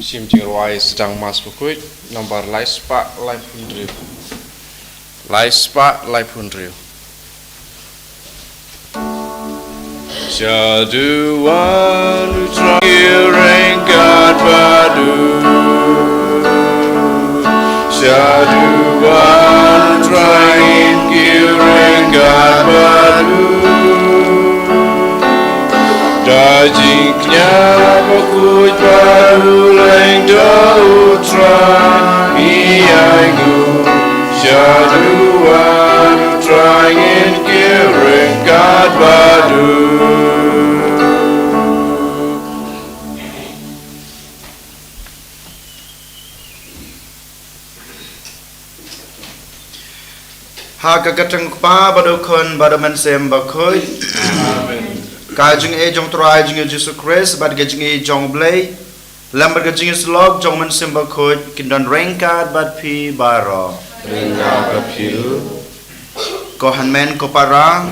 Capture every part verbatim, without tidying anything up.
Shim jingrwai sdang Mass Bakhuid, nambar lai spah laiphew hynriew. Lai spah laiphew hynriew. Shaduwan u Trai, ki ryngkat bad u. Shaduwan u Trai, ki ryngkat bad u. Da jingkñia bakhuid bad u Lyngdoh u Trai, ngi ainguh. Shaduwan u Trai, ngin ki ryngkat bad u. Ha ka kyrteng u Kpa bad u Khun bad u Mynsiem Bakhuid. Amen. Ka jingïeit jong u Trai jong ngi u Jisu Khrist bad ka jingïeit jong u Blei, lem bad ka jingïeit syllok jong u Mynsiem Bakhuid, kin don ryngkat bad phi baroh. Ryngkat bad phi ruh. Ko hynmen ko para,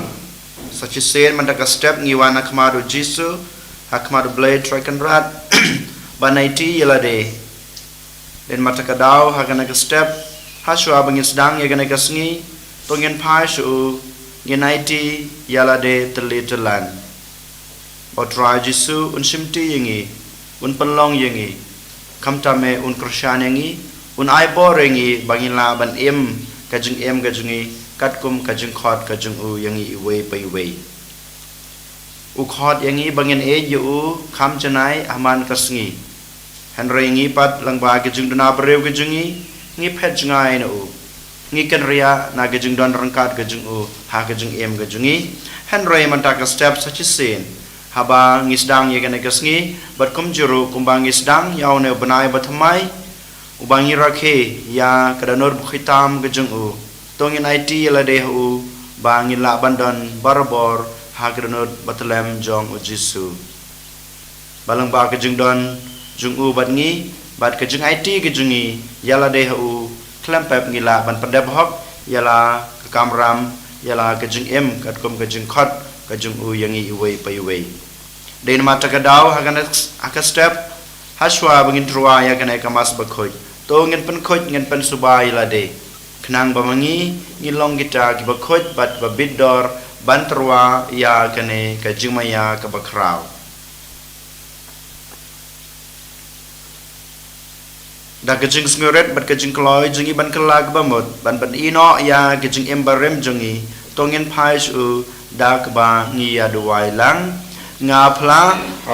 sa shisien mynta ka step ngi wan ha khmat u Jisu, ha khmat u Blei Trai Kynrad, ban aiti ïa lade. Dei namar kata ka daw ha kane ka step, ha shuwa ba ngin sdang ïa kane ka sngi, to ngin phai sha u, ngin aiti ïa lade tylli tyllan. Ba u Trai Jisu un shimti ïa ngi, un pynlong ïa ngi. Khamtam eh un kyrshan ïa ngi, un ai bor ïa ngi ba ngin lah ban im ka jingim ka jong ngi katkum ka jingkhot ka jong u ïa ngi iwei pa iwei. U khot ïa ngi ba ngin ïeit ïa u kham janai ha man ka sngi. Hynrei ngi pat lyngba ka jingduna briew ka jong ngi, ngi phet jngai na u. Ngi kynriah na ka jingdon ryngkat ka jong u ha ka jingim ka jong ngi. Hynrei mynta ka step sa shisien, haba ngi sdang ïa kane ka sngi, bad kumjuh ruh kumba ngi sdang ïa une u bnai bathymmai, uba ngi rakhe ïa ka dohnud bakhuid tam ka jong u, to ngin aiti ïa lade ha u, ba ngin lah ban don barabor ha ka dohnud bathylliem jong u Jisu. Ba lyngba ka jingdon jong u bad ngi, bad ka jingaiti ka jong ngi ïa lade ha u, khlem pep ngi lah ban pyndep hok ïa la ka kamram, ïa la ka jingim katkum ka jingkhot ka jong u ïa ngi iwei pa iwei. Dei namar kata ka daw ha kane, ha ka step, ha shuwa ba ngin tyrwa ïa kane ka Mass Bakhuid, to ngin pynkhuid, ngin pynsuba ïa lade, khnang ba ma ngi ngin long kita kiba khuid bad ba bit dor ban tyrwa ïa kane ka jingmaïa kaba khraw. Da ka jingsngewrit bad ka jingkloi jong ngi ban kylla kaba mut, ban pynïoh ïa ka jingim barim jong ngi, to ngin phai sha u da kaba ngi ïa duwai lang. Nga phla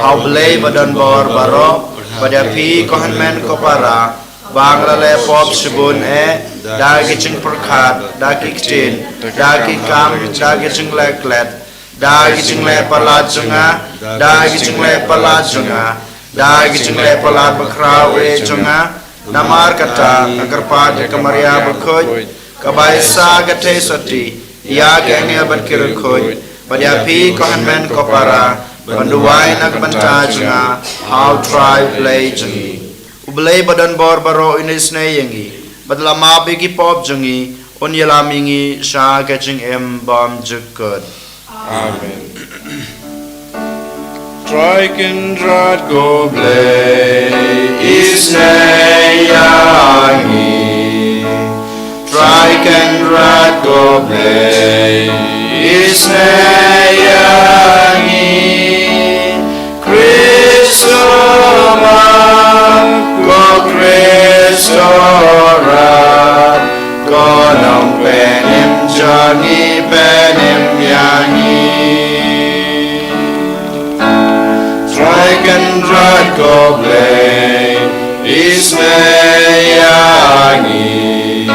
ha u Blei ba don bor baroh, bad ïa phi ko hynmen ko para, ba nga la leh pop shibun eh, da ki jingpyrkhat, da ki ktien, da ki kam, da ki jingleh klet, da ki jingleh palat jong nga, da ki jingleh palat jong nga, da ki jingleh palat bakhraw eh jong nga. Namar kata nga kyrpad ïa ka Maria bakhuid, kaba ai sa ka theisotti ïa ki angel bad ki riewkhuid, bad ïa phi ko hynmen ko para, ban duwai na ka bynta jong nga ha u Trai Blei jong ngi. U Blei ba don bor baroh un isynei ïa ngi, bad la map ïa ki pop jong ngi, un ïalam ïa ngi sha ka jingim bymjukut. Amen. Trai Kynrad ko Blei, isynei ïa ngi. Trai Kynrad ko Blei, isynei ïa ngi. Khrist o ma, ko Khrist o rat, ko Nongpynim jong ngi, pynim ïa ngi. Trai Kynrad ko Blei, isynei ïa ngi.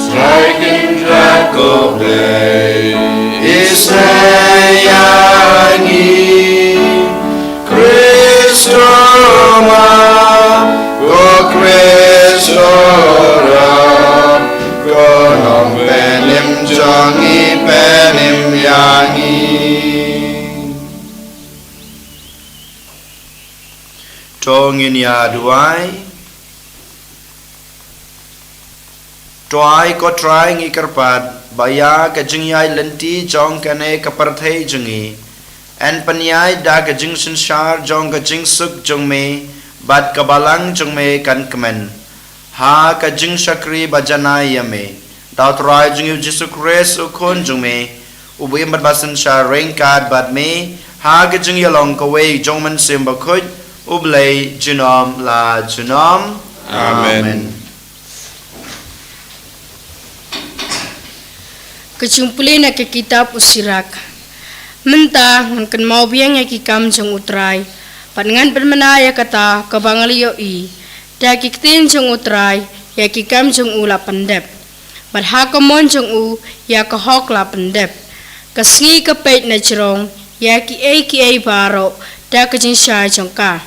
Trai Kynrad ko Blei, isynei ïa ngi. Khrist o ma, ko Khrist o rat, ko Nongpynim jong ngi, pynim ïa ngi. To ngin ïa duwai. To ai ko Trai, ngi kyrpad ba ïa ka jingïaid lynti jong kane ka pyrthei jong ngi, yn pynïaid da ka jingsynshar jong ka jingsuk jong me, bad ka balang jong me kan kmen ha ka jingshakri ba janai ïa me. Da U Trai jong ngi U Jisu Khrist U Khun jong me, uba im bad ba synshar ryngkat bad me ha ka jingïalong kawei jong U Mynsiem Bakhuid, U Blei junom la junom. Amen. Amen. Ka jingpule na ka kitab U Sirak. Mynta ngan kynmaw biang ïa ki kam jong U Trai, bad ngan pynmynna ïa kata kaba nga la ïohi. Da ki ktien jong U Trai ïa ki kam jong u la pyndep, bad ha ka mon jong u ïa ka hok la pyndep. Ka sngi ka peit na jrong ïa kiei kiei baroh da ka jingshai jong ka,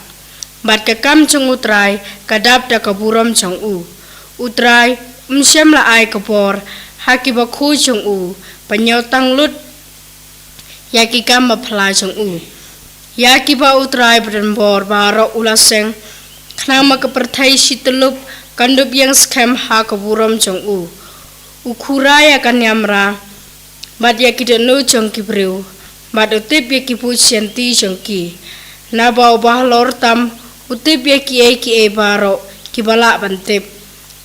bad ka kam jong U Trai ka dap da ka burom jong u. U Trai um shym la ai ka bor ha ki bakhuid jong u, ban ïoh tang lut ïa ki kam ba phylla jong u. Ïa kiba U Trai ba donbor baroh u la seng, khnang ba ka pyrthei shi tyllup kan dup ïeng skhem ha ka burom jong u. U khura ïa ka niamra bad ïa ki dohnud jong ki briew, bad u tip ïa ki buit shianti jong ki. Naba uba halor tam u tip ïa kiei kiei baroh kiba lah ban tip,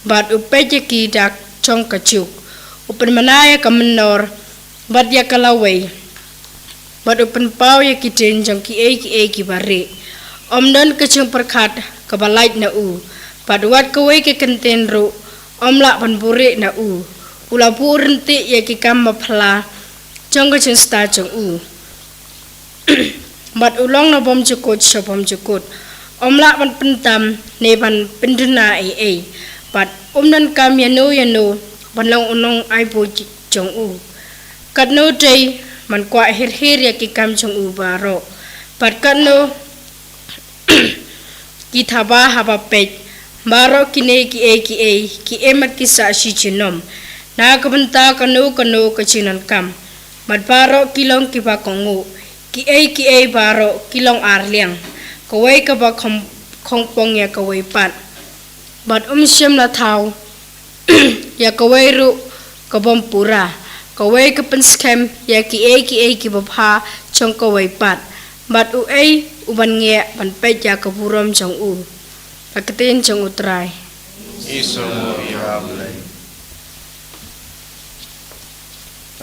bad u peit ïa ki da jong ka juk. U pynmynna ïa ka mynnor bad ïa ka lawei, bad u pynpaw ïa ki ding jong kiei kiei kiba rieh. Ym don ka jingpyrkhat kaba lait na u, bad wat kawei ka kyntien ruh ym lah ban buhrieh na u. U la buh ryntih ïa ki kam ba phylla jong ka jingstad jong u, bad u long na bymjukut sha bymjukut. Ym lah ban pyntam ne ban pynduna ei ei, bad um donkam ïano ïano ban long u nongai buit jong u. Katno dei ban kwah hir hir ïa ki kam jong u baroh, bad katno ki thaba haba peit. Baroh kine kiei kiei ki im bad ki sah shi junom na ka bynta kano kano ka jingdonkam, bad baroh ki long kiba kohnguh. Kiei kiei baroh ki long arliang, kawei kaba khong- khongpong ïa kawei pat, bad um shym la thaw ïa kawei ruh ka bym pura. Kawei ka pynskhem ïa kiei kiei kiba bha jong kawei pat, bad uei u ban ngeh ban peit ïa ka burom jong u? Ka ktien jong U Trai. Ïa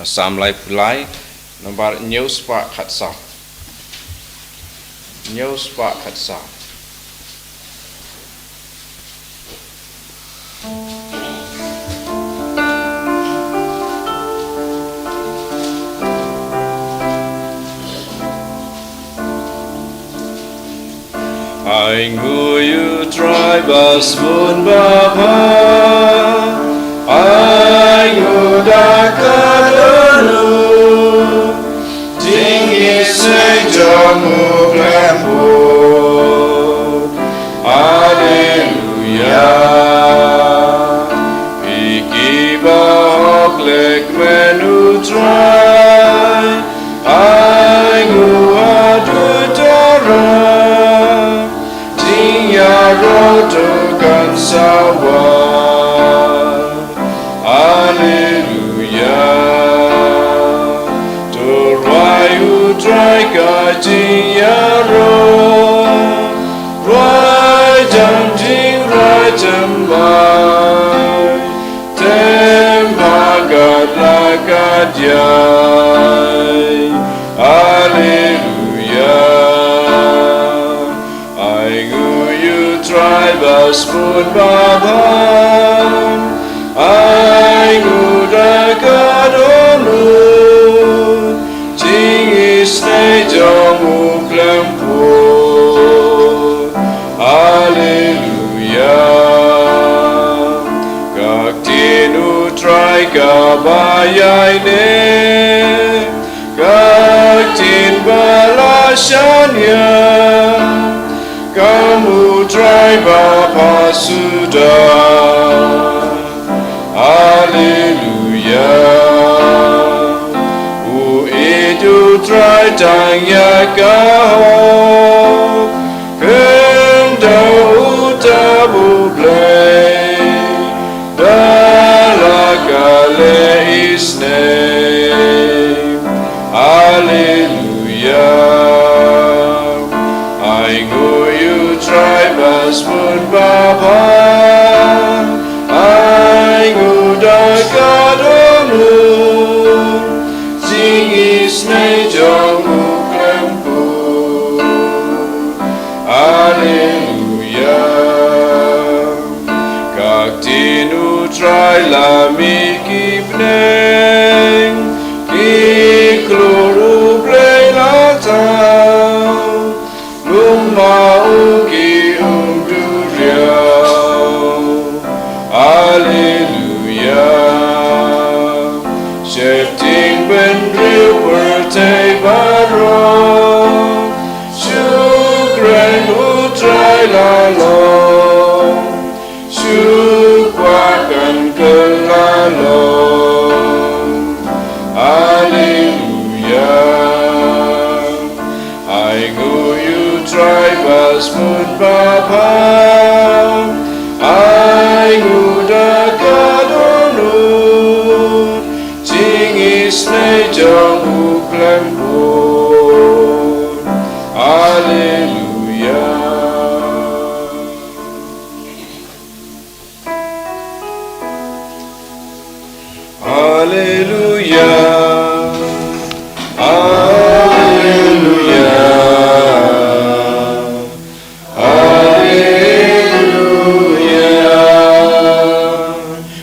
Sam Laiphew Lai, nombar hynñiew spah khatsaw. Hynñiew spah khatsaw. Ainguh ïa U Trai ba sbun ba bha, ainguh da ka dohnud, jingisynei jong u khlem bud. Haleluya. Phi kiba hok leh kmen U Trai, ainguh haduh dara, jingïaroh to kan sa wan. Haleluya. To rwai U Trai ka jingïaroh, rwai jam jingrai jam bai, tem ha kat la kat ïai. Haleluya. Ainguh ïa U Trai ba sbun ba bha, ainguh da ka dohnud, jingisynei jong u khlem bud. Haleluya. Ka ktien U Trai kaba ïaineh, ka ktien ba la shaniah, kam U Trai ba pha suda. Haleluya. U ïeit U Trai tang ïa ka hok, khyndew uta U Blei, da la ka leh isynei. Haleluya. Ainguh ïa U Trai ba Ainguh ïa U Trai ba sbun ba bha, ainguh da ka dohnud, jingisynei jong u khlem bun. Haleluya. Haleluya. Haleluya. Haleluya.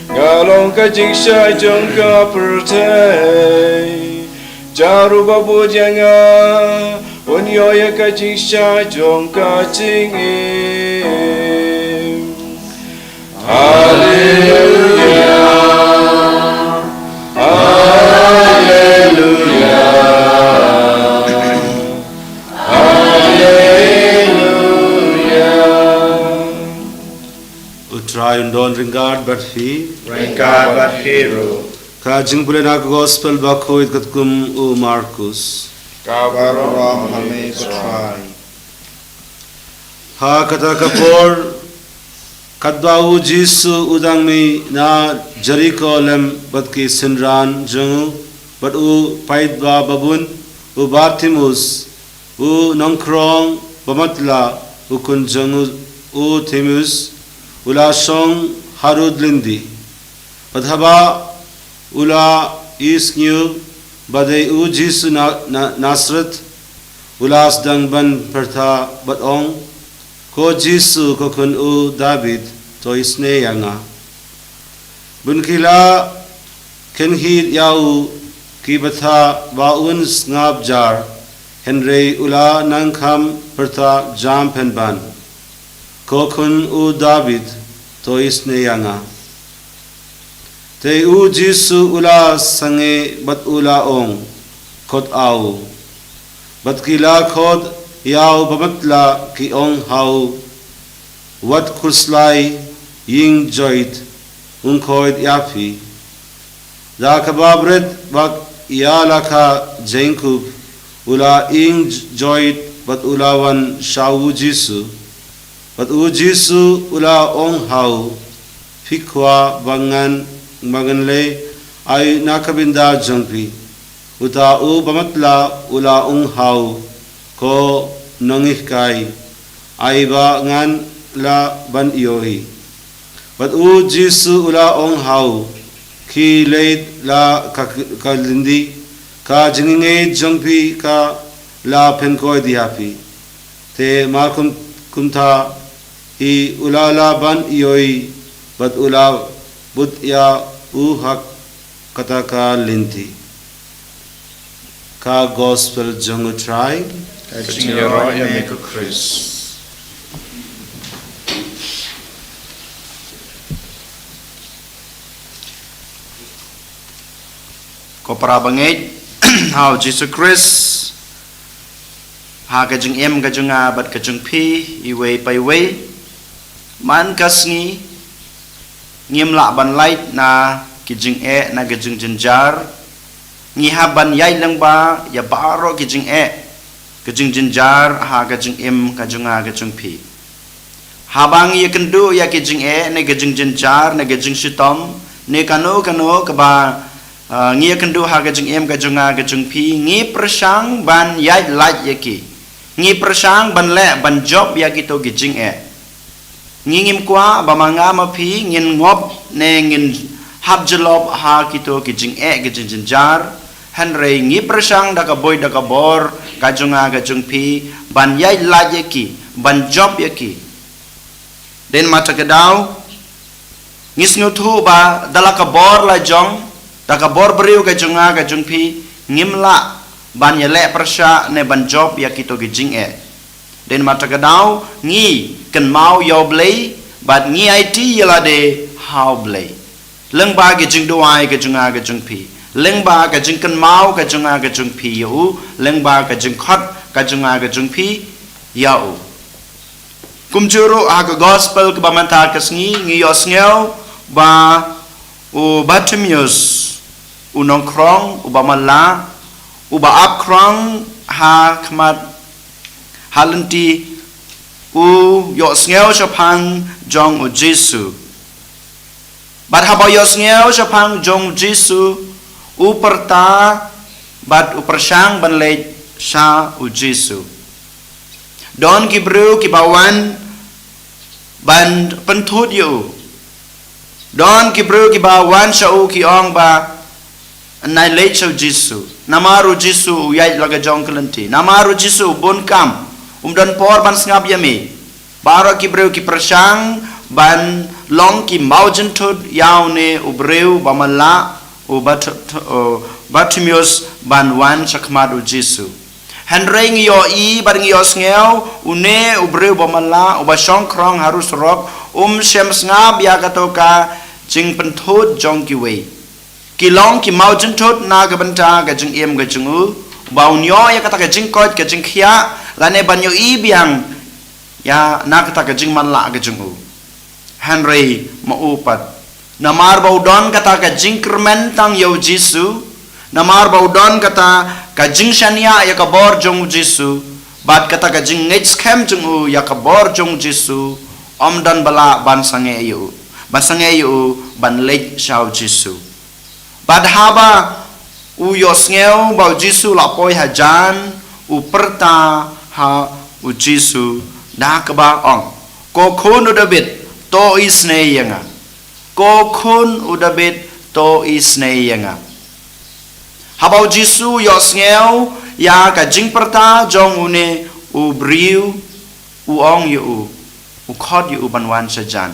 Nga long ka jingshai jong ka pyrthei. Ïa uba bud ïa nga, un ïoh ïa ka jingshai jong ka jingim. Haleluya. Haleluya. Haleluya. U Trai un don ryngkat bad phi. Ryngkat bad phi ruh. Ka jingpule na ka gospel bakhuid katkum u Markus. Ka burom ha me ko Trai. Ha kata ka por, katba u Jisu u dang mih na Jeriko lem bad ki synran jong u, bad u paidbah babun, u Bartimaeus, u nongkhrong bamatlah, u khun jong u, u Timaeus, u la shong harud lynti. Bad haba u la ïohsngew ba dei u Jisu na, na Nasareth, u la sdang ban pyrta bad ong, "Ko Jisu, ko khun u Dabid, to isynei ïa nga." Bun ki la kynhied ïa u, ki bthah ba un sngap jar, hynrei u la nang kham pyrta jam pynban, "Ko khun u Dabid, to isynei ïa nga." Te u Jisu u la sangeh bad u la ong, "Khot ïa u." Bad ki la khot ïa u bamatlah, ki ong ha u, "Wat khuslai, ïeng joit, un khoit ïa phi." Da kaba bret bad ïa la ka jingkup, u la ïeng joit bad u la wan sha u Jisu. Bad u Jisu u la ong ha u, "Phi kwah ba ngan, ba ngan leh ei na ka bynta jong phi?" Uta u bamatlah u la ong ha u, "Ko nonghikai, ai ba ngan lah ban ïohi." Bad u Jisu u la ong ha u, "Khie leit la ka, ka lynti, ka jingngeit jong phi ka la pynkhoit ïa phi." Te mar kum, kumta hi u la lah ban ïohi, bad u la bud ïa u ha kata ka lynti. Ka gospel jong u Trai. Ka jingïaroh ïa me ko Khrist. Ko para bangeit ha u Jisu Khrist, ha ka jingim ka jong nga bad ka jong phi, iwei pa iwei, man ka sngi ngim lah ban lait na ki jingeh, na ki jingjynjar. Ngi hap ban ïaid lyngba ïa baroh ki jingeh, ki jingjynjar ha ka jingim ka jong nga ka jong phi. Haba ngi ïakynduh ïa ki jingeh, ne ki jingjynjar, ne ki jingshitom, ne kano kano kaba, ah, ngi ïakynduh ha ka jingim ka jong nga ka jong phi, ngi pyrshang ban ïaid lait ïa ki. Ngi pyrshang ban leh ban jop ïa kito ki jingeh. Ngi ngim kwah ba ma nga ma phi ngin ngop ne ngin hap jyllop ha kito ki jingeh ki jingjynjar. Hynrei ngi pyrshang da ka bor da ka bor ka jong nga ka jong phi ban ïaid lait ïa ki, ban jop ïa ki. Dei namar kata ka daw ngi sngewthuh ba da la ka bor la jong, da ka bor briew ka jong nga ka jong phi, ngim lah ban ïaleh pyrshah ne ban jop ïa kito ki jingeh. Dei namar kata ka daw ngi kynmaw ïa U Blei bad ngi aiti ïa lade ha U Blei. Lyngba ka jingduwai ka jong nga ka jong phi, lyngba ka jingkynmaw ka jong nga ka jong phi ïa u, lyngba ka jingkhot ka jong nga ka jong phi ïa u. Kumjuh ruh ha ka gospel kaba mynta ka sngi ngi ïohsngew ba u Bartimaeus, u nongkhrong, uba matlah, uba ap khrong ha khmat ha lynti, u ïohsngew shaphang jong u Jisu. Bad haba u ïohsngew shaphang jong u Jisu, u pyrta bad u pyrshang ban leit sha u Jisu. Don ki briew kiba wan ban pynthut ïa u. Don ki briew kiba wan sha u ki ong ba, nai leit sha u Jisu. Namar u Jisu u ïaid la ka jong ka lynti. Namar u Jisu u bun kam. Um don por ban sngap ïa me. Baroh ki briew ki pyrshang ban long ki mawjynthut ïa une u briew ba matlah, u Bat-, u Bartimeus, ban wan sha khmat u Jisu. Hynrei ngi ïohi bad ngi ïohsngew, une u briew ba matlah, uba shong khrong ha riewsurok, um shym sngap ïa kato ka jingpynthut jong kiwei. Ki long ki mawjynthut na ka bynta ka jingim ka jong u, ba un ïoh ïa kata ka jingkoit ka jingkhiah, lane ban ïohi biang ïa na kata ka jingmatlah ka jong u. Hynrei ma u pat, namar ba u don kata ka jingkyrmen tang ïa u Jisu, namar ba u don kata ka jingshaniah ïa ka bor jong u Jisu, bad kata ka jingngeit skhem jong u ïa ka bor jong u Jisu, um don ba lah ban sangeh ïa u, ban sangeh ïa u ban leit sha u Jisu. Bad haba u ïohsngew ba u Jisu la poi hajan, u pyrta ha u Jisu da kaba ong, ko khun u Dabid, to isynei ïa nga. Ko khun u Dabid, to isynei ïa nga. Haba u Jisu u ïohsngew ïa ka jingpyrta jong une u briew, u ong ïa u, u khot ïa u ban wan shajan.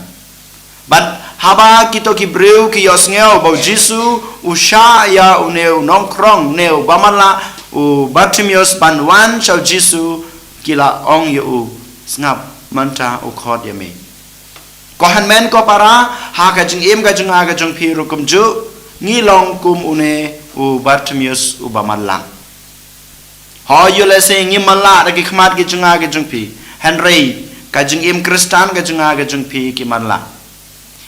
Bad haba kito ki briew ki ïohsngew ba u Jisu u shah ïa une u nongkhrong ne u ba matlah, u Bartimeus, ban wan sha u Jisu, ki la ong ïa u, sngap, mynta u khot ïa me. Ko hynmen ko para, ha ka jingim ka jong nga ka jong phi ruh kumjuh, ngi long kum une u Bartimeus u ba matlah. Hooid, ïoh lehse ngi matlah da ki khmat ki jong nga ki jong phi. Hynrei ka jingim Khristan ka jong nga ki jong phi ki matlah.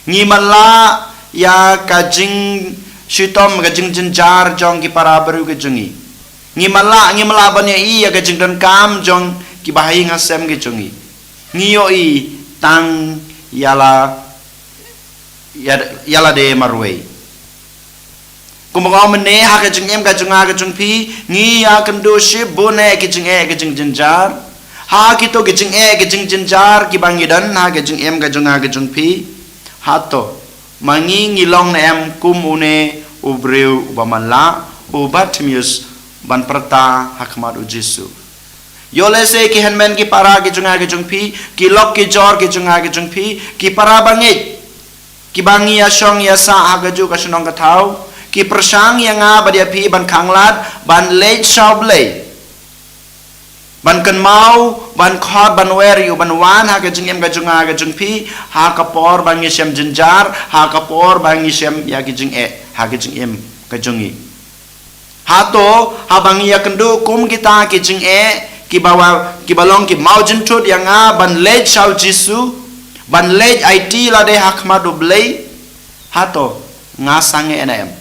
Ngi matlah ïa ka jingshitom, ka jingjynjar jong ki para briew ki jong ngi. Ngi matlah, ngi matlah ban ïohi ïa ka jingdonkam jong ki bahaïing hasem ki jong ngi. Ngi ïohi tang ïa la, ïa, ïa lade marwei. Kumba nga ong mynne, ha ka jingim ka jong nga ka jong phi, ngi ïakynduh shibun eh ki jingeh ki jingjynjar. Ha kito ki jingeh ki jingjynjar kiba ngi don ha ka jingim ka jong nga ka jong phi, hato ma ngi ngi long ne em kum une u briew u ba matlah, u Bartimeus, ban pyrta ha khmat u Jisu? Ïoh lehse ki hynmen ki para ki jong nga ki jong phi, ki lok ki jor ki jong nga ki jong phi, ki para bangeit, kiba ngi ïashong ïasah ha kajuh ka shnong ka thaw, ki pyrshang ïa nga bad ïa phi ban khanglad, ban leit sha U Blei, ban kynmaw, ban khot, ban wer ïa u, ban wan ha ka jingim ka jong nga ka jong phi, ha ka por ba ngi shem jynjar, ha ka por ba ngi shem ïa ki jingeh ha ka jingim ka jong ngi. Hato haba ngi ïakynduh kum kita ki jingeh, kiba wa, kiba long ki mawjynthut ïa nga ban leit sha u Jisu, ban leit aiti lade ha khmat U Blei, hato nga sangeh ne em?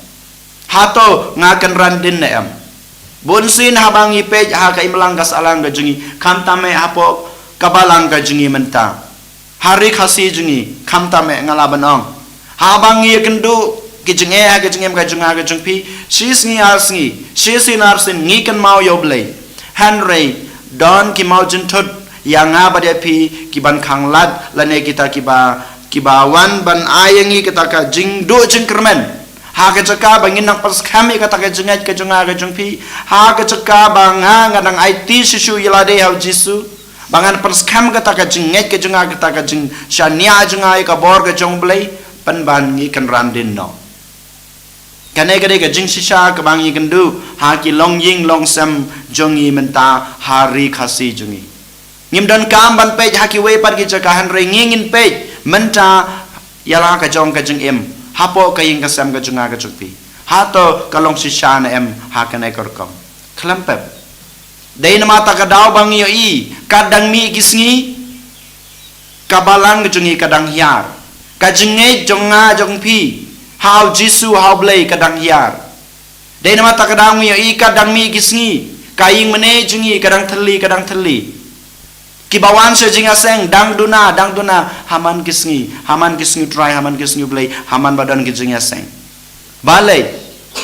Hato nga kynran dien ne em? Bunsien haba ngi peit ha ka imlang ka sahlang ka jong ngi, khamtam eh hapoh ka balang ka jong ngi mynta, ha Ri Khasi jong ngi, khamtam eh nga lah ban ong, haba ngi ïakynduh ki jingeh ha ka jingim ka jong nga ka jong phi, shi sngi ar sngi, shi sien ar sien, ngi kynmaw ïa U Blei. Hynrei don ki mawjynthut ïa nga bad ïa phi, kiban khanglad, lane kita kiba, kiba wan ban ai ïa ngi kata ka jingduh jingkyrmen. Ha ka jaka ba ngin nang pynskhem ïa kata ka jingngeit ka jong nga ka jong phi, ha ka jaka ba nga, nga dang aiti shisha ïa lade ha u Jisu, ba ngan pynskhem kata ka jingngeit ka jong nga, kata ka jingshaniah jong nga ïa ka bor ka jong U Blei, pynban ngi kynran dien noh. Kane ka dei ka jingshisha kaba ngi ïakynduh ha ki longïing longsem jong ngi mynta ha Ri Khasi jong ngi. Ngim donkam ban peit ha kiwei pat ki jaka, hynrei ngi ngin peit mynta ïa la ka jong ka jingim hapoh ka ïing ka sem ka jong nga ka jong phi. Hato ka long shisha ne em ha kane ka rukom? Khlem pep. Dei namar kata ka daw ba ngi ïohi, kat dang mih ki sngi, ka balang ka jong ngi ka dang hiar. Ka jingngeit jong nga jong phi ha u Jisu, ha U Blei, ka dang hiar. Dei namar kata ka daw ngi ïohi, kat dang mih ki sngi, ka ïing mane jong ngi ka dang thylli, ka dang thylli. Kiba wan sha jingïaseng, dang duna, dang duna, ha man ki sngi, ha man ki sngi u Trai, ha man ki sngi u Blei, ha man ba don ki jingïaseng. Balei,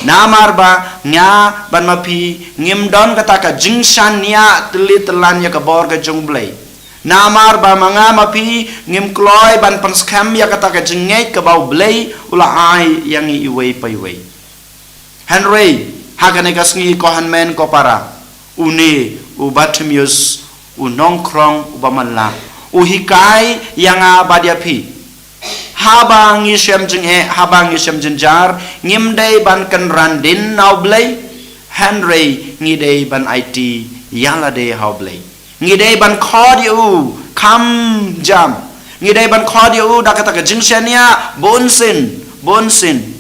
namar ba nga bad ma phi ngim don kata ka jingshaniah tylli tyllan ïa ka bor ka jong u Blei. Namar ba ma nga ma phi ngim kloi ban pynskhem ïa kata ka jingngeit kaba u Blei u la ai ïa ngi iwei pa iwei. Hynrei, ha kane ka sngi ko hynmen ko para, une u Bartimaeus, u nongkhrong uba matlah, u hikai ïa nga bad ïa phi. Haba ngi shem jingeh, haba ngi shem jynjar, ngim dei ban kynran dien na u Blei, hynrei ngi dei ban aiti ïa lade ha u Blei. Ngi dei ban khot ïa u kham jam. Ngi dei ban khot ïa u da kata ka jingshaniah bunsien, bunsien.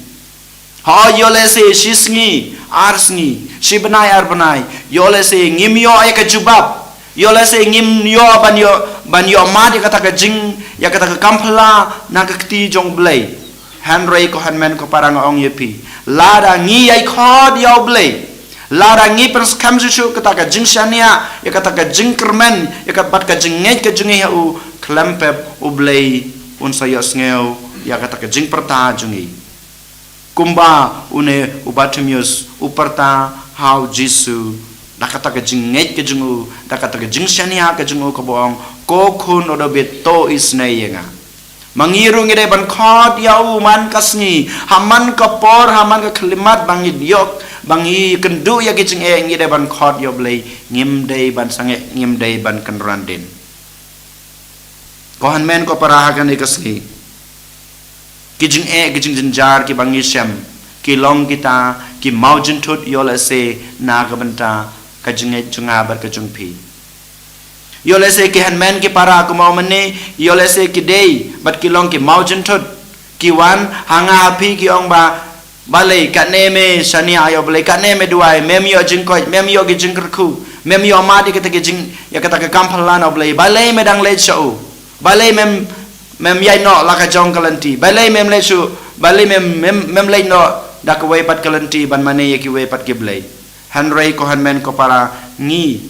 Hooid, ïoh lehse shi sngi, ar sngi, shi bnai, ar bnai, ïoh lehse ngim ïoh ïa ka jubab, ïoh lehse ngim ïoh ban ïoh, ban ïoh mad ïa kata ka jing, ïa kata ka kam phylla na ka kti jong u Blei. Hynrei ko hynmen ko para, nga ong ïa phi, lada ngi ïai khot ïa u Blei, lada ngi pynskhem shuh shuh kata ka jingshaniah, ïa kata ka jingkyrmen, ïa ka bad ka jingngeit ka jong ngi ha u, khlem pep u Blei un sa ïohsngew ïa kata ka jingpyrta jong ngi. Kumba une u Bartimaeus u pyrta ha u Jisu, da kata ka jingngeit ka jong u, da kata ka jingshaniah ka jong u, kaba ong, ko khun u Dabid, to isynei ïa nga. Ma ngi ruh ngi dei ban khot ïa u man ka sngi, ha man ka por, ha man ka khyllipmat ba ngi ïoh, ba ngi kynduh ïa ki jingeh, ngi dei ban khot ïa u Blei, ngim dei ban sangeh, ngim dei ban kynran dien. Ko hynmen ko para, ha kane ka sngi, ki jingeh, ki jingjynjar kiba ngi shem, ki long kita ki mawjynthut, ïoh lehse na ka bynta ka jingngeit jong nga bad ka jong phi. Ïoh lehse ki hynmen ki para, kumba mynne, ïoh lehse ki dei bad ki long ki mawjynthut, ki wan ha nga ha phi, ki ong ba, balei, katne me shaniah ïa u Blei, katne me duwai, mem ïoh jingkoit, mem ïoh ki jingkyrkhu, mem ïoh mad ïa kata ka jing, ïa kata ka kam phylla na u Blei, balei me dang leit sha u, balei mem, mem ïaid noh la ka jong ka lynti, balei mem leit shuh, balei mem, mem, mem leit noh da kawei pat ka lynti ban mane ïa kiwei pat ki blei. Hynrei ko hynmen ko para, ngi,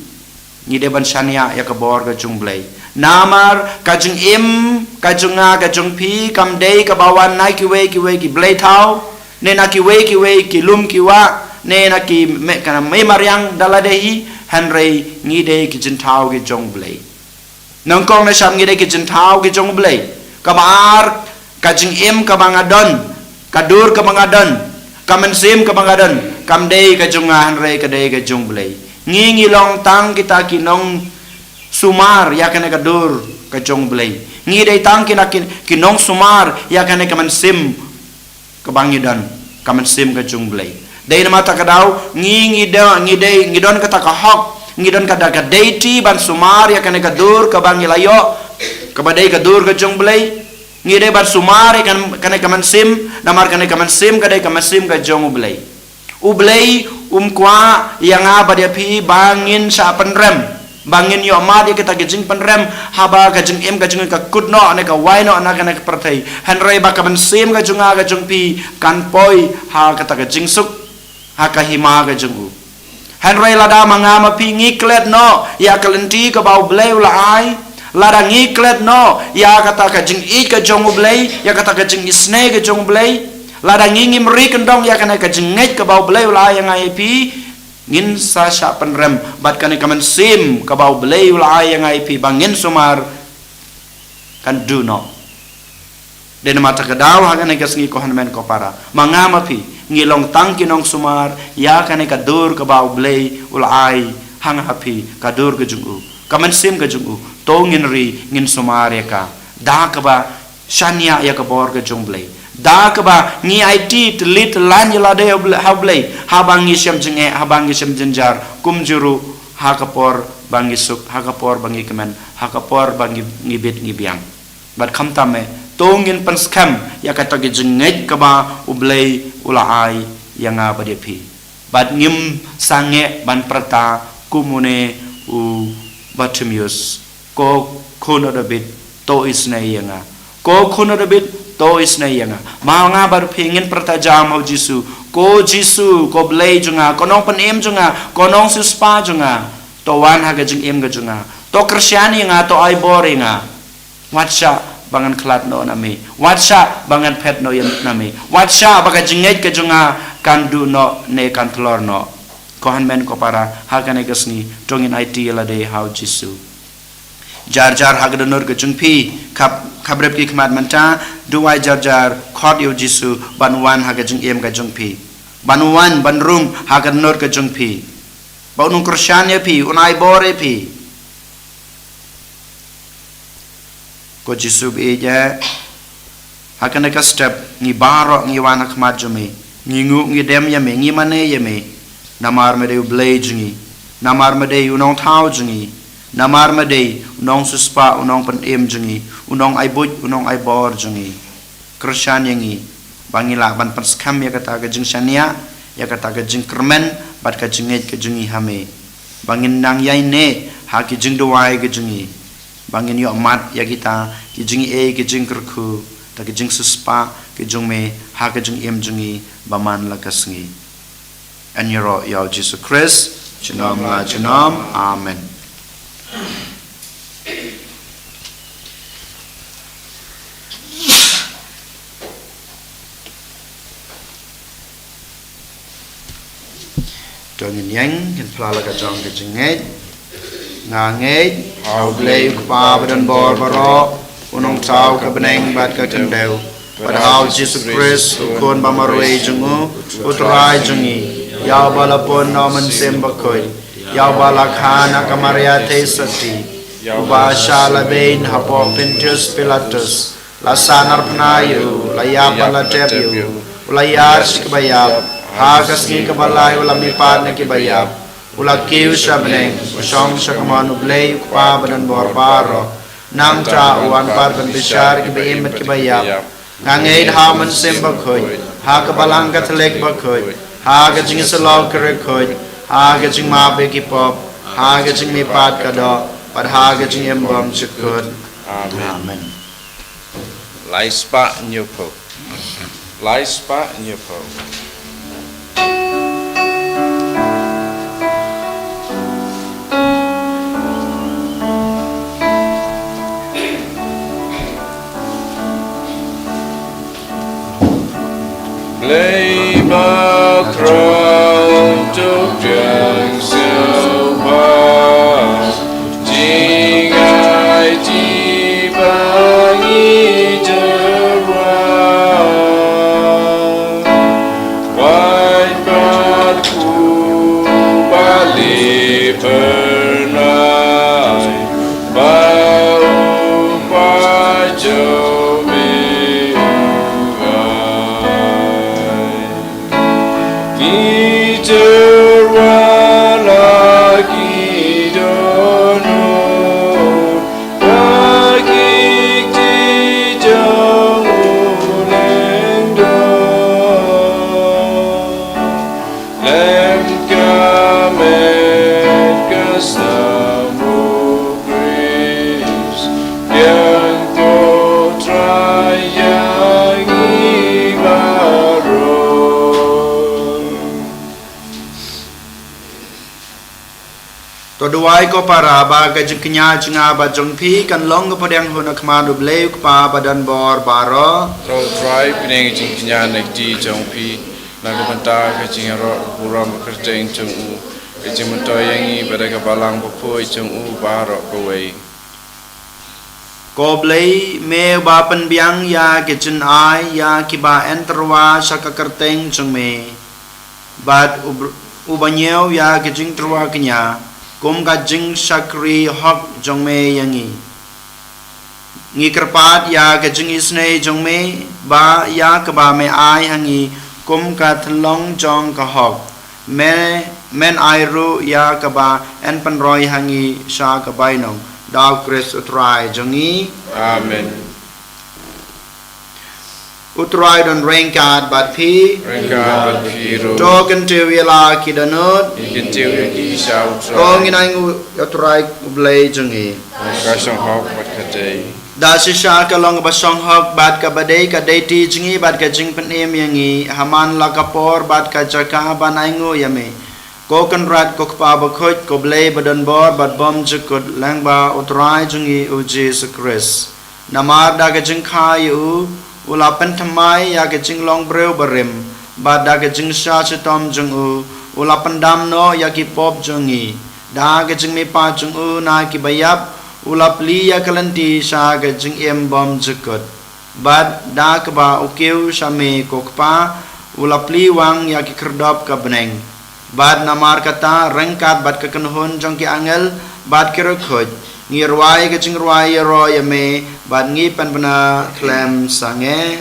ngi dei ban shaniah ïa ka bor ka jong u Blei. Namar ka jingim ka jong nga ka jong phi kam dei kaba wan na kiwei kiwei ki blei thaw, ne na kiwei kiwei ki lum ki wah, ne na ki me, ka mei mariang da lade hi, hynrei ngi dei ki jingthaw ki jong u Blei. Nyngkong, ngi dei ki jingthaw ki jong u Blei. Kaba ar, ka jingim kaba nga don, ka dur kaba nga don, ka mynsiem kaba nga don, kam dei ka jong nga, hynrei ka dei ka jong u Blei. Ngi, ngi long tang kita ki nongsumar ïa kane ka dur ka jong u Blei. Ngi dei tang kita ki, ki nongsumar ïa kane ka mynsiem kaba ngi don, ka mynsiem ka jong u Blei. Dei namar kata ka daw, ngi, ngi da, ngi dei, ngi don kata ka hok, ngi don kata ka duty ban sumar ïa kane ka dur kaba ngi la ïoh, kaba dei ka dur ka jong u Blei. Ngi dei ban sumar ïa kan-, kane ka mynsiem, namar kane ka mynsiem ka dei ka mynsiem ka jong u Blei. U Blei um kwah ïa nga bad ïa phi ba ngin shah pynrem, ba ngin ïoh mad ïa kita ki jingpynrem, haba ka jingim ka jong ngi ka kut noh ne ka wai noh na kane ka pyrthei. Hynrei ba ka mynsiem ka jong nga ka jong phi kan poi ha kata ka jingsuk, ha ka hima ka jong u. Hynrei lada ma nga ma phi ngi klet noh ïa ka lynti kaba u Blei u la ai, lada ngi klet noh ïa kata ka jingïeit ka jong u Blei, ïa kata ka jingisynei ka jong u Blei, lada ngi ngim ri kyndong ïa kane ka jingngeit kaba u Blei u la ai ïa nga ïa phi, ngin sa shah pynrem bad kane ka mynsiem kaba u Blei u la ai ïa nga ïa phi ba ngin sumar, kan duh noh. Dei namar kata ka daw, ha kane ka sngi ko hynmen ko para, ma nga ma phi ngi long tang ki nongsumar ïa kane ka dur kaba u Blei u la ai ha nga ha phi, ka dur ka jong u, ka mynsiem ka jong u. To ngin ri, ngin sumar ïa ka da kaba shaniah ïa ka bor ka jong u Blei, da kaba ngi aiti tylli tyllan ïa lade ha u Blei, ha u Blei, haba ngi shem jingeh, haba ngi shem jynjar, kumjuh ruh ha ka por ba ngi suk, ha ka por ba ngi kmen, ha ka por ba ngi, ngi bit ngi biang. Bad khamtam eh, to ngin pynskhem ïa kata ka jingngeit kaba u Blei u la ai ïa nga bad ïa phi. Bad ngim sangeh ban pyrta kum une u Bartimaeus, ko khun u Dabid, to isynei ïa nga. Ko khun u Dabid, to isynei ïa nga. Ma nga bad phi ngin pyrta jam ha u Jisu, ko Jisu, ko Blei jong nga, ko Nongpynim jong nga, ko Nongsiewspah jong nga, to wan ha ka jingim ka jong nga. To kyrshan ïa nga, to ai bor ïa nga. Wat shah ba ngan khlad noh na me. Wat shah ba ngan phet noh ïa na me. Wat shah ba ka jingngeit ka jong nga kan duh noh ne kan tlor noh. Ko hynmen ko para, ha kane ka sngi, to ngin aiti ïa lade ha u Jisu. Jar jar ha ka dohnud ka jong phi, khap, khap rep ki khmat mynta, duwai jar jar, khot ïa u Jisu, ban wan ha ka jingim ka jong phi. Ban wan, ban rung, ha ka dohnud ka jong phi. Ba un ong kyrshan ïa phi, un ai bor ïa phi. Ko Jisu ba ïeit, ha kane ka step, ngi baroh ngi wan ha khmat jong me. Ngi nguh ngi dem ïa me, ngi mane ïa me. Namar me dei u Blei jong ngi. Namar me dei u nongthaw jong ngi. Namar me dei u nongsiewspah, u nongpynim jong ngi. U nongai buit, u nongai bor jong ngi. Kyrshan ïa ngi, ba ngin lah ban pynskhem ïa kata ka jingshaniah, ïa kata ka jingkyrmen, bad ka jingngeit ka jong ngi ha me. Ba ngin nang ïaineh, ha ki jingduwai ka jong ngi. Ba ngin ïoh mad ïa kita, ki jingaiei ki jingkyrkhu, ta ki jingsiewspah, ki jong me, ha ka jingim jong ngi, ba man la ka sngi. Yn ïaroh ïa u Jisu Khrist, junom la junom. Amen. To ngin ïeng, ngin phla la ka jong ka jingngeit. Nga ngeit, ha u Blei u Kpa badonbor baroh, u nongthaw ka bneng bad ka khyndew. Bad ha u Jisu Khrist, u Khun ba marwei jong u, u Trai jong ngi, ïa uba la pun na u Mynsiem Bakhuid, ïa uba la kha na ka Maria Theisotti, uba shah la beiñ hapoh Pontius Pilatus, la sahnarphna ïa u, la ïap bad la tep ïa u, u la ïaid sha kiba ïap, ha ka sngi kaba lai u la mihpat na kiba ïap, u la kiew sha bneng, u shong sha kamon u Blei u Kpa badonbor baroh. Nangta u wan pat ban bishar kiba im bad kiba ïap. Nga ngeit ha u Mynsiem Bakhuid, ha ka Balang Katholik bakhuid, ha ka jingïasyllok bakhuid, ha ka jingmap ïa ki pop, ha ka jingmihpat ka doh, bad ha ka jingim bymjukut. Amen. Amen. Lai spah hynñiew phew. Lai spah hynñiew phew. Blei bakhraw, to pdiang sngewbha, jingaiti ba ngi tyrwa. Wad bad u bali pernai, ba u pajo me u gai. Ki tyrwa la ki dohnud, ba ki kti jong u lyngdoh. Lem ka met ka snam u Khrist, biang ko Trai ïa ngi baroh. To duwai ko para ba ka jingkñia jong nga bad jong phi kan long ka pdiang hun ha khmat u Blei u Kpa badonbor baroh. To Trai, pynïeng ka jingkñia na ki kti jong phi, na ka bynta ka jingïaroh burom kyrteng jong u, ka jingmyntoi ïa ngi bad ka Balang bakhuid jong u baroh kawei. Ko Blei, me uba pynbiang ïa ki jynai ïa kiba yn tyrwa sha ka kyrteng jong me. Bad u br-, uba ñiew ïa ka jingtyrwa kñia, kum ka jingshakri hok jong me ïa ngi. Ngi kyrpad ïa ka jingisynei jong me, ba ïa kaba me ai ha ngi, kum ka tynlong jong ka hok. Me, men ai ruh ïa kaba yn pynroi ha ngi sha ka bainong. Da u Khrist u Trai jong ngi. Amen. U Trai don ryngkat bad phi. Ryngkat bad phi ruh. To kyntiew ïa la ki dohnud. Ngi kyntiew ïa ki sha u Trai. To ngin ainguh ïa u Trai u Blei jong ngi. Ka shong hok bad ka dei. Da shisha ka long kaba shong hok bad kaba dei ka deiti jong ngi bad ka jingpynim ïa ngi, ha man la ka por bad ka jaka ban ainguh ïa me. Ko Kynrad, ko Kpa Bakhuid, ko Blei ba don bor bad bym jukut, lyngba U Trai jong ngi U Jisu Khrist. Namar da ka jingkha ïa u, u la pynthymmai ïa ka jinglong briew barim, bad da ka jingshah shitom jong u, u la pyndam noh ïa ki pop jong ngi. Da ka jingmihpat jong u na ki baïap, u la plie ïa ka lynti sha ka jingim bym jukut. Bad da kaba u kiew sha me ko Kpa, u la plie wang ïa ki khyrdop ka bneng. Bad namar kata, ryngkat bad ka kynhun jong ki angel bad ki riewkhuid, ngi rwai ka jingrwai ïaroh ïa me, bad ngi pynbna khlem sangeh.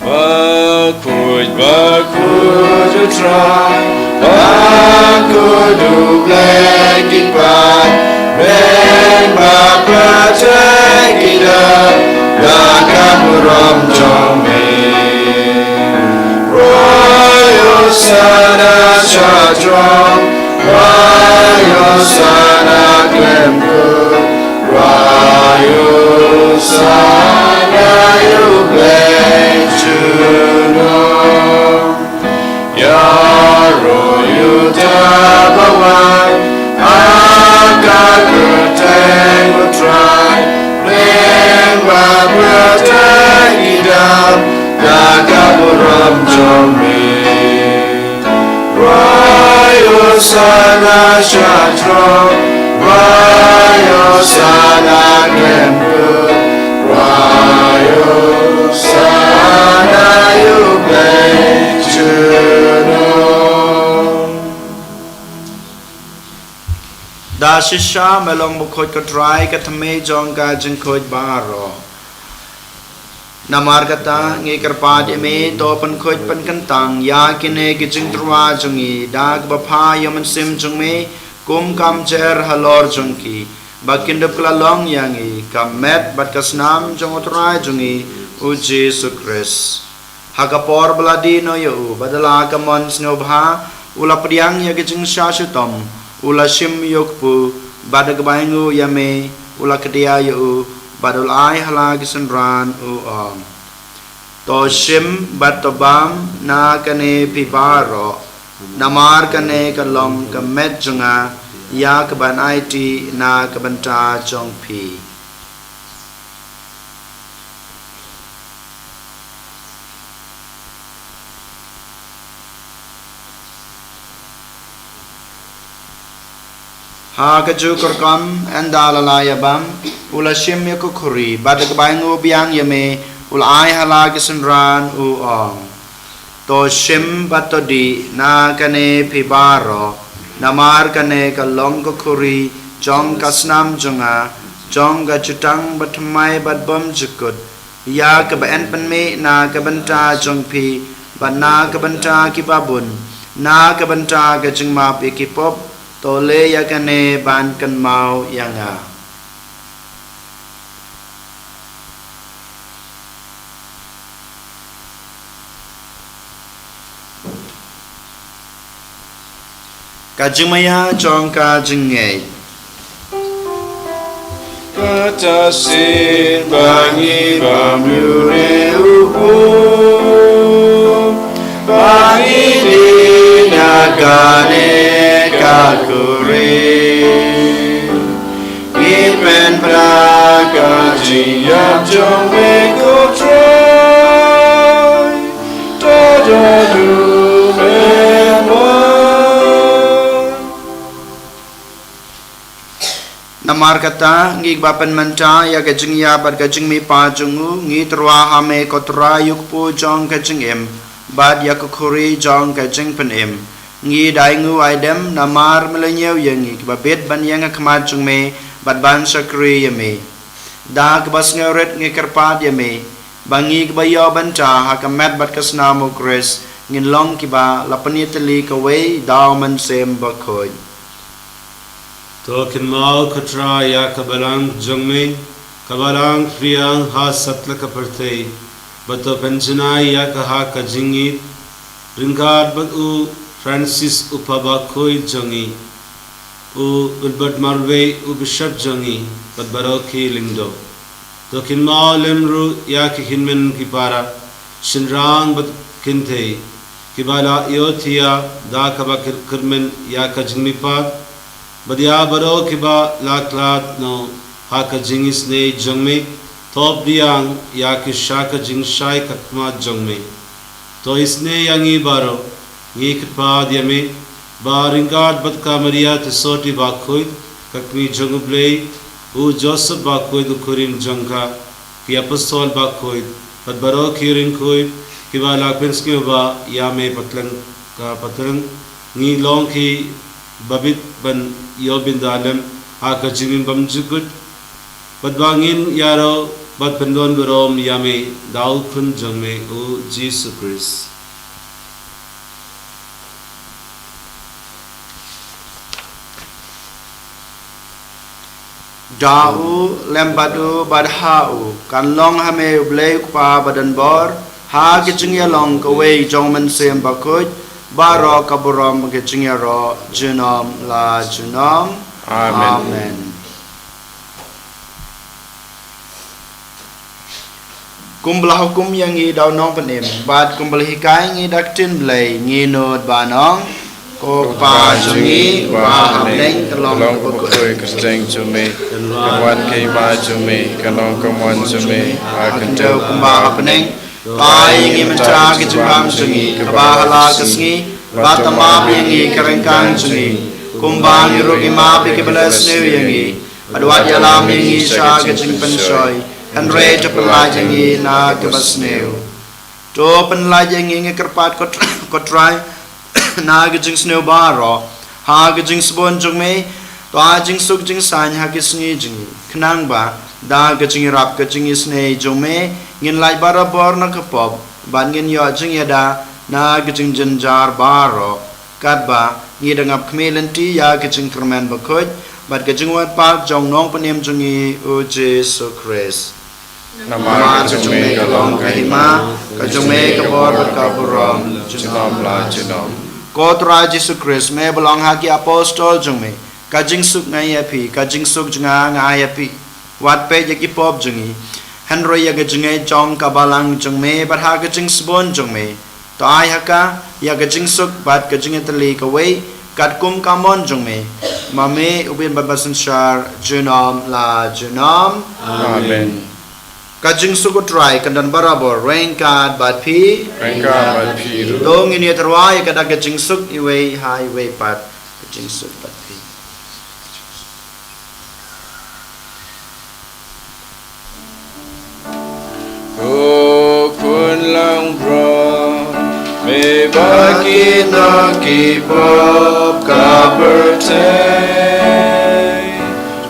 Bakhuid, bakhuid U Trai, bakhuid U Blei ki paid, lyngba pyrthei ki dap da ka burom jong me. Rwai Hosana sha throng, rwai Hosana khlem kut, rwai Hosana ïa U Blei junom. Ïaroh ïa uta uba wan ha ka kyrteng U Trai, lyngba pyrthei ki dap da ka burom jong me. Rwai Hosana sha throng, rwai Hosana khlem kut, rwai Hosana ïa U Blei junom. Da shisha me long bakhuid ko Trai, ka thymmei jong ka jingkhuid baroh. Namar kata, ngi kyrpad ïa me, to pynkhuid pynkyntang ïa kine ki jingtyrwa jong ngi da kaba phah ïa U Mynsiem jong me kum ka umjer halor jong ki, ba kin dup kylla long ïa ngi ka met bad ka snam jong U Trai jong ngi U Jisu Khrist. Ha ka por ba la die noh ïa u, bad da la ka mon sngewbha, u la pdiang ïa ka jingshah shitom, u la shim ïa u kpu, bad da kaba ainguh ïa me, u la kdiah ïa u, bad u la ai ha la ki synran, u ong: To shim bad to bam na kane phi baroh, namar kane ka long ka met jong nga, ïa kaban aiti na ka bynta jong phi. Ha kajuh ka rukom, ynda la la ïabam, u la shim ïa ka khuri, bad da kaba ainguh biang ïa me, u la ai ha la ki synran, u ong: To shim bad to dih na kane phi baroh, namar kane ka long ka khuri jong ka snam jong nga, jong ka jutang bathymmai bad bymjukut, ïa kaba yn pynmih na ka bynta jong phi, bad na ka bynta kiba bun, na ka bynta ka jingmap ïa ki pop. To leh ïa kane ban kynmaw ïa nga. Ka jingmaïa jong ka jingngeit. Kata shisien ba ngi bam ïa une u bun, ba ngi dih na kane ka khuri, ngi pynbna ka jingïap jong me ko Trai, to don u me mon. Namar kata, ngi kiba pynmynta ïa ka jingïap bad ka jingmihpat jong u, ngi tyrwa ha me ko Trai ïa u kpu jong ka jingim, bad ïa ka khuri jong ka jingpynim. Ngi da ainguh aidem namar me la ñiew ïa ngi kiba bit ban ïeng ha khmat jong me bad ban shakri ïa me. Da kaba sngewrit ngi kyrpad ïa me, ba ngi kiba ïoh bynta ha ka met bad ka snam u Khrist, ngin long kiba la pynïatylli kawei da u Mynsiem Bakhuid. To kynmaw ko Trai ïa ka balang jong me, ka balang phriang ha satlak ka pyrthei, bad to pynjanai ïa ka ha ka jingïeit, ryngkat bad u Francis u Papa Bakhuid jong ngi, u Wilbert marwei u Bishop jong ngi, bad baroh ki lyngdoh. To kynmaw lem ruh ïa ki hynmen ki para, shynrang bad kynthei, kiba la ïohthiah da kaba kyrkyrmen ïa ka jingmihpat, bad ïa baroh kiba la khlad noh ha ka jingisynei jong me, to pdiang ïa ki sha ka jingshai khadmat jong me. To isynei ïa ngi baroh, ngi kyrpad ïa me, ba ryngkat bad ka Maria Theisotti Bakhuid, ka kmie jong U Blei, u Joseph Bakhuid u khun jong ka, ki apostol bakhuid, bad baroh ki riewkhuid, kiba la pynsngewbha ïa me pateng ka pateng, ngi long kiba bit ban ïoh bynta lem ha ka jingim bymjukut, bad ba ngin ïaroh bad pyndonburom ïa me da u Khun jong me u Jisu Khrist. Da u, lem bad u, bad ha u, kan long ha me U Blei U Kpa badonbor, ha ka jingïalong kawei jong U Mynsiem Bakhuid, baroh ka burom ka jingïaroh, junom la junom. Amen. Amen. Kumba la hukum ïa ngi da u Nongpynim, bad kumba la hikai ngi da ka ktien Blei, ngi nud ban ong: Ko Kpa jong ngi, uba ha bneng, ka long kaba khuid ka kyrteng jong me, kan wan ka hima jong me, kan long ka mon jong me ha ka khyndew kumba ha bneng. To ai ïa ngi mynta ka jingbam jong ngi kaba ha la ka sngi, bad to map ïa ngi ka ryngkang jong ngi, kumba ngi ruh ngi map ïa kiba la sniew ïa ngi. Bad wat ïalam ïa ngi sha ka jingpynshoi, hynrei to pynlait ïa ngi na kaba sniew. To pynlait ïa ngi, ngi kyrpad, ko Tr-, ko Trai, na ka jingsniew baroh, ha ka jingsbun jong me, to ai jingsuk jingsaiñ ha ki sngi jong ngi, khnang ba da ka jingïarap ka jingisynei jong me, ngin lait barabor na ka pop, bad ngin ïoh jingïada na ka jingjynjar baroh. Katba ngi dang ap khmih lynti ïa ka jingkyrmen bakhuid bad ka jingwad pat jong u Nongpynim jong ngi u Jisu Khrist. Namar ka jong me ka long ka hima, ka jong me ka bor bad ka burom, junom la junom. Ko Trai Jisu Khrist, me ba la ong ha ki apostol jong me: Ka jingsuk nga ai ïa phi, ka jingsuk jong nga nga ai ïa phi. Wat peit ïa ki pop jong ngi, hynrei ïa ka jingngeit jong ka balang jong me, bad ha ka jingsbun jong me, to ai ha ka ïa ka jingsuk bad ka jingïatylli kawei, katkum ka mon jong me, ma me u bym bad basynshar, junom la junom. Amen. Ka jingsuk u Trai kan don barabor ryngkat bad phi. Ryngkat bad phi ruh. To ngin ïatyrwa ïa ka da ka jingsuk iwei ha iwei pat. Ka jingsuk bad phi. Ko Khun langbrot, me ba kino ki pop ka pyrthei,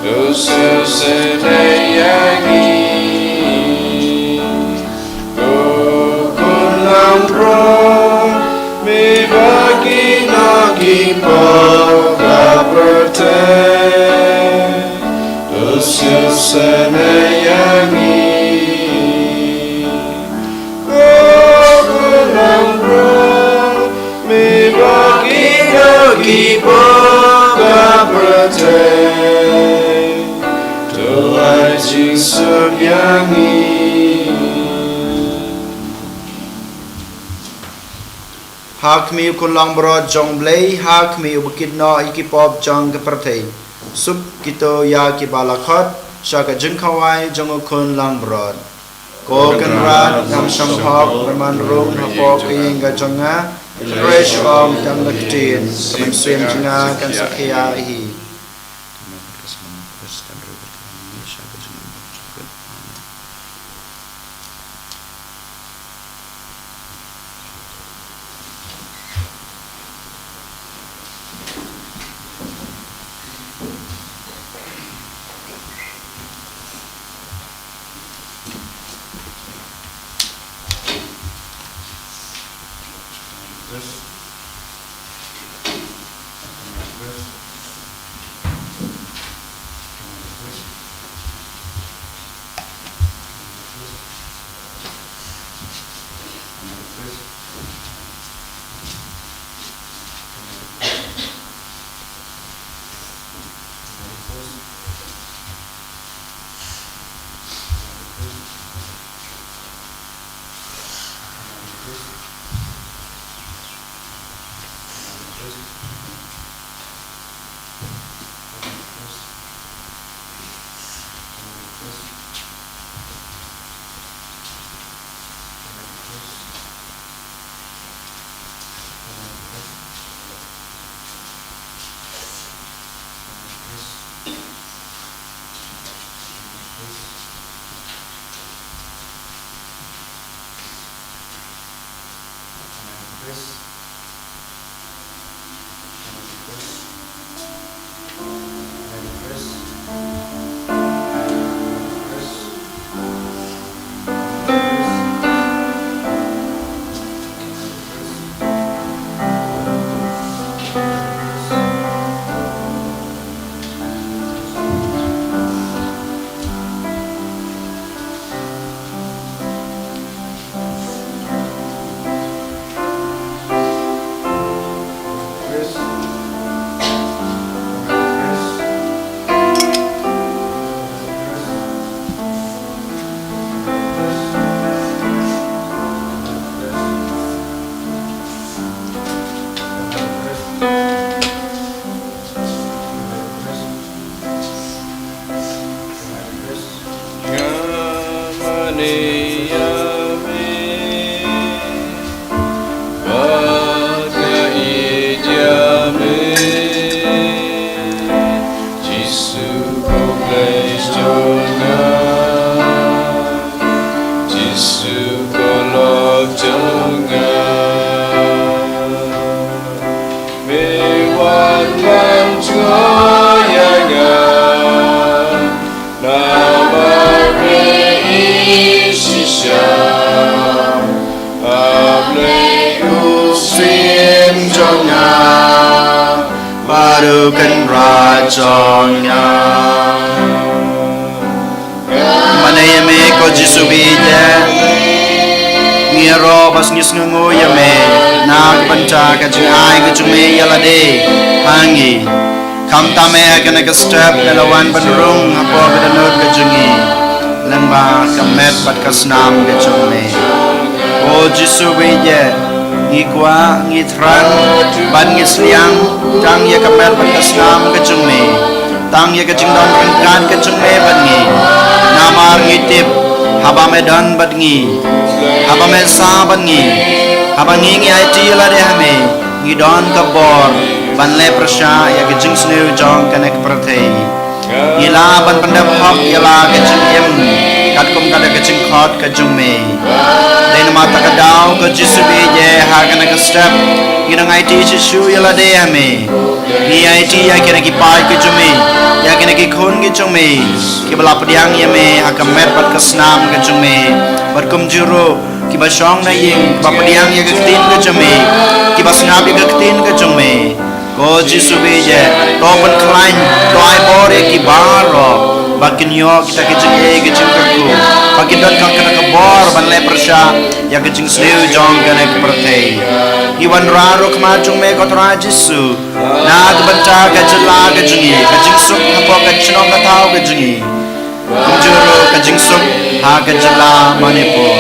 to sngewsynei ïa ngi. Ko Khun langbrot, me ba kino ki pop ka pyrthei, to sngewsynei ïa ngi. Ko Khun langbrot, me ba kino ki pop ka pyrthei, to ai jingsuk ïa ngi. Ha khmih u Khun langbrot jong U Blei, ha khmih uba kit noh ïa ki pop jong ka pyrthei, suk kito ïa kiba la khot sha ka jingkhawai jong u Khun langbrot. Ko Kynrad, ngam shym hok ban wan rung hapoh ka ïing ka jong nga, hynrei shu ong tang da ka ktien, ka mynsiem jong nga kan sa khia hi. Ba nga ïeit ïa me, Jisu ko Blei jong nga, Jisu ko Lord jong nga. Me wan ban jngoh ïa nga, namar me ïeit shisha. A Blei u Syiem jong nga, bad u Kynrad jong nga. Mane ïa me ko Jisu ba ïeit, ngi ïaroh bad ngi sngewnguh ïa me na ka bynta ka jingai ka jong me ïa lade ha ngi. Khamtam eh ha kane ka step me la wan ban rung hapoh ka dohnud ka jong ngi lyngba ka met bad ka snam ka jong me. Ko Jisu ba ïeit, ngi kwah, ngi thrang bad ngi sliang tang ïa ka met bad ka snam ka jong me, tang ïa ka jingdon ryngkat ka jong me bad ngi. Namar ngi tip, haba me don bad ngi, haba me sah bad ngi, haba ngi ngi aiti ïa lade ha me, ngi don ka bor ban leh pyrshah ïa ka jingsniew jong kane ka pyrthei. Ngi lah ban pyndep hok ïa la ka jingim katkum ka da ka jingkhot ka jong me. Dei namar kata ka daw ko Jisu ba ïeit, ha kane ka step ngi nang aiti shisha ïa lade ha me. Ngi aiti ïa kine ki paid ka jong me, ïa kine ki khun ki jong me, kiba la pdiang ïa me ha ka met bad ka snam ka jong me, bad kumjuh ruh kiba shong na ïing, kiba pdiang ïa ka ktien ka jong me, kiba sngap ïa ka ktien ka jong me. Ko Jisu ba ïeit, to pynkhlaiñ, to ai bor ïa ki baroh ba kin ïoh kita ki jingeh ki jingkyrkhu, ba kin don ka kata ka bor ban leh pyrshah ïa ka jingsniew jong kane ka pyrthei. Ngi wanrah ruh khmat jong me ko Trai Jisu na ka bynta ka jylla ka jong ngi, ka jingsuk hapoh ka shnong ka thaw ka jong ngi, kumjuh ruh ka jingsuk ha ka jylla Manipur.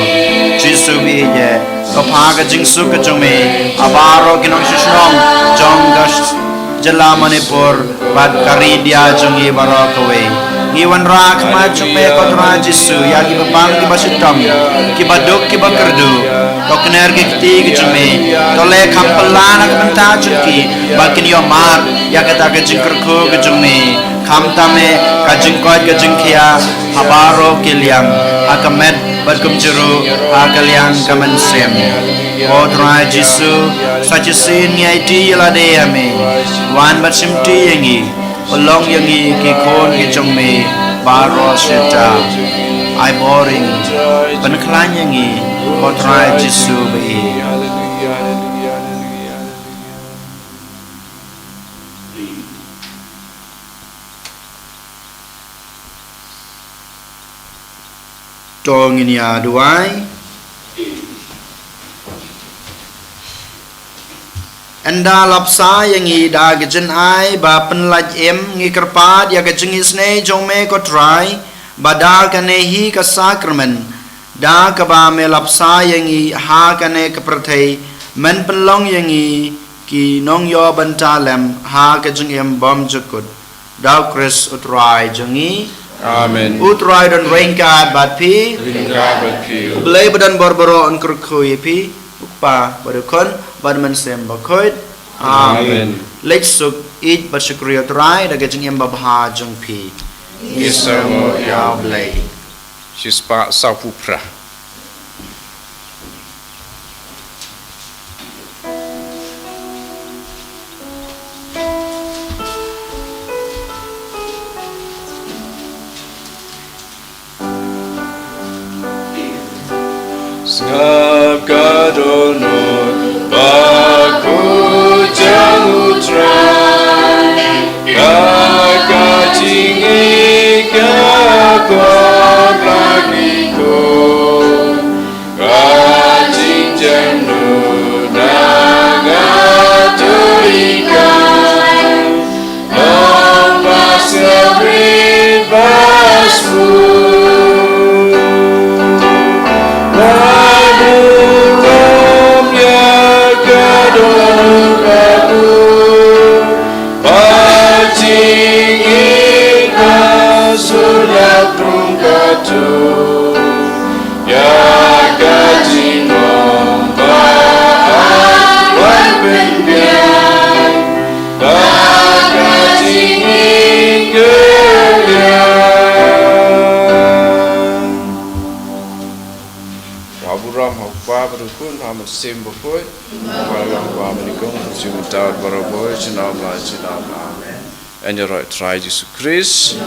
Jisu ba ïeit, to pha ka jingsuk ka jong me ha baroh ki nongshong shnong jong ka sh-, jylla Manipur bad ka ri India jong ngi baroh kawei. Ngi wanrah khmat jong me ko Trai Jisu ïa kiba pang kiba shitom, kiba duk kiba kyrduh. To kner ki kti ki jong me, to leh kham phylla na ka bynta jong ki ba kin ïoh mad ïa kata ka jingkyrkhu ka jong me. Khamtam eh ka jingkoit ka jingkhiah ha baroh ki liang, ha ka met bad kumjuh ruh ha ka liang ka mynsiem. Ko Trai Jisu, sa shisien ngi aiti ïa lade ha me, wan bad shimti ïa ngi, pynlong ïa ngi ki khun ki jong me baroh shi katta. Ai bor ïa ngi, pynkhlaiñ ïa ngi ko Trai Jisu ba ïeit. To ngin ïa duwai. Ynda la bsa ïa ngi da ka jingai ba pynlait im, ngi kyrpad ïa ka jingisynei jong me ko Trai, ba da kane hi ka sakramen, da kaba me la bsa ïa ngi ha kane ka pyrthei, men pynlong ïa ngi ki nongïoh bynta lem ha ka jingim bymjukut. Da u Khrist u Trai jong ngi. Amen. U Trai don ryngkat bad phi. Ryngkat bad phi. U Blei ba don bor baroh un kyrkhu ïa phi, u Kpa bad u Khun bad u Mynsiem Bakhuid. Amen. Amen. Leit suk, ïeit bad shukri ïa u Trai da ka jingim babha jong phi. Ngi sngewnguh ïa u Blei. Shispah sawphew phra. Sngap ka dohnud ba khuid jong u Trai, ka, ka jingïeit ka por la ngi ko. Ka jingjem nu na nga tu i kai. Long ba sngewrit ba sbu. Ba nu lam ïa Kpa bad u Khun bad u Mynsiem Bakhuid. Kaba long, kaba nyngkong, mynta bad barabor, junom la junom. Amen. Ïaroh ïa u Trai Jisu Khrist.